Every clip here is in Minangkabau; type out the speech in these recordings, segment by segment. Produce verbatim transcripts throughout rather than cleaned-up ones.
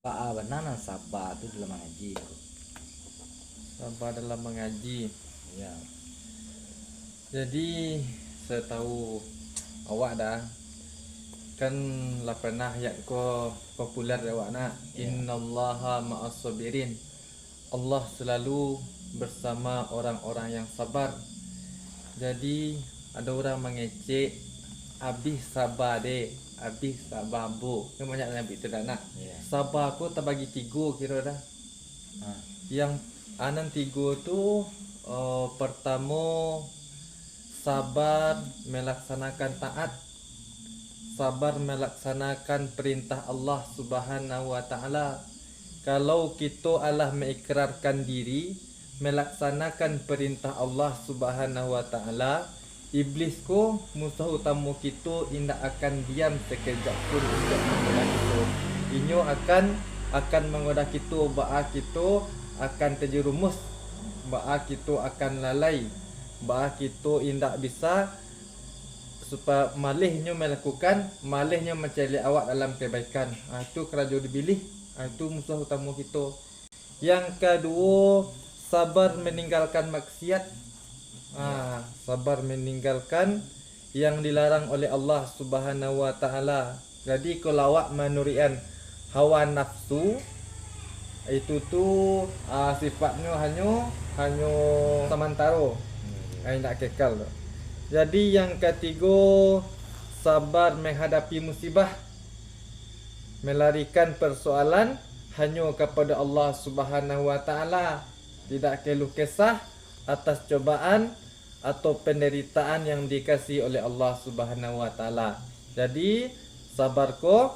Baa bana nan saba tu dalam mangaji ko? Saba dalam mangaji. Ya. Jadi, satahu awak dah, kan lah pernah ayat ko populer dek awak nak. Ya. Innallaha ma'as sabirin. Allah selalu bersama orang-orang yang sabar. Jadi, ada orang mangecek, "Abih saba dek, abih saba ambo." Kan banyak nan nyabik tu dah nak. Ya. Saba ko tabagi tigo kiro dah. Ha. Yang anan tigo tu, eh, pertamo, sabar melaksanakan taat, sabar melaksanakan perintah Allah Subhanahu wa Ta'ala. Kalau kito alah mengikrarkan diri, melaksanakan perintah Allah Subhanahu wa Ta'ala, Iblis ko, musuh utamo kito, indak akan diam sakejap pun untuak manggoda kito. Inyo akan, akan manggoda kito, baa kito akan tajerumus, baa kito akan lalai, baa kito indak bisa, supa-, malehnyo malakukan, malehnyo mancaliak awak dalam kebaikan. Ah, itu karajo Iblis. Ah, itu musuh utamo kito. Yang kaduo, sabar maninggalkan maksiat. Ah, sabar maninggalkan yang dilarang oleh Allah Subhanahu wa Ta'ala. Jadi, kalau awak manuruikan hawa nafsu, itu tu, ah, sifatnyo hanyo, hanyo samantaro. Ah, indak kekal tu. Jadi, yang katigo, sabar menghadapi musibah, melarikan persoalan hanyo kapada Allah Subhanahu wa Ta'ala, tidak keluh kesah atas cobaan atau penderitaan yang dikasih oleh Allah Subhanahu wa Ta'ala. Jadi, sabar ko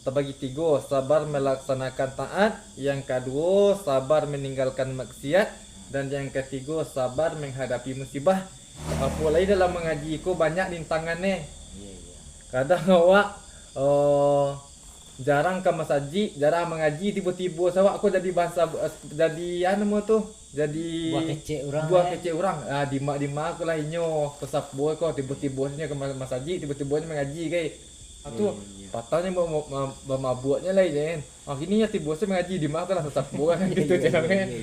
tabagi tigo, sabar melaksanakan taat, yang kaduo, sabar meninggalkan maksiat, dan yang katigo, sabar menghadapi musibah. Apo lai dalam mangaji ko banyak rintangannyo. Iya, iya. Kadang awak, eh, jarang ka masajik, jarang mangaji, tibo-tibo se awak ko jadi bansa, jadi anu mo tu, jadi Buah kecek urang, buah eh. kecek urang. Ah, dima-dima ko lah inyo, ko sapo ko, tibo-tibo se inyo ka ma-, masajik, tibo-tibo inyo mangaji kai. Ah, tu, Iya, iya. patangnyo ba-, ma-, ma-, bamabuaknyo lai, Jen. Ah, kini inyo tibo se mangaji, dima ko lah sasapo kan, Iya, gitu iya, je lah, iya, kan. Iya.